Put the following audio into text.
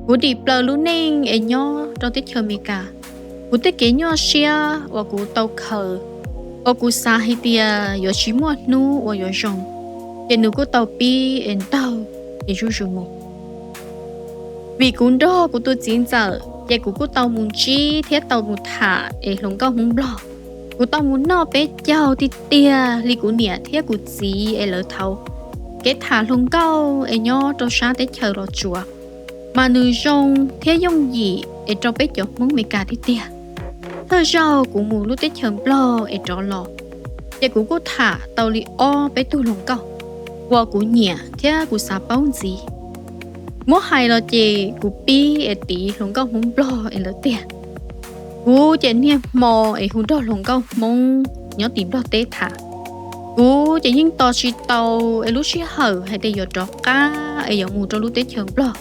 Kuv dim plaws lub neej es nyob rau teb chaws Amelikas. Kuv tej kev nyuaj siab uas kuv tau khaws, uas kuv xav hais tias yuav tsis muaj hnub uas yuav zoo, ces nws kuj tau pib es ntaug es zuj zus mus. Vim kuv nrog kuv tus txiv ntxawm ces kuv kuj tau mus ntsib thiab tau mus tham es hluas nkauj Hmoob Nplog. Kuv tau mus noj peb caug tiag tiag li kuv niam thiab kuv txiv es lawv thaud. Kev tham hluas nkauj es nyob rau sab teb chaws Los Tsuas, mas nws zoo thiab yooj yim es rau peb cov Hmoob Amelikas tiag tiag. Thawj zaug kuv mus lub teb chaws Nplog es rov los, ces kuv kuj tham tau li ob peb tug hluas nkauj uas kuv nyiam thiab kuv xav paub ntxiv. Muab hais los ces kuv pib es tiv hluas nkauj Hmoob Nplog es lawm tiag. Kuv ces niaj hmo es hu nrog hluas nkauj Hmoob nyob tim Nplog teb tham. Kuv ces yeej tos tsis tau es lub sij hawm hais tias yuav rov qab es yuav mus rau lub teb chaws Nplog.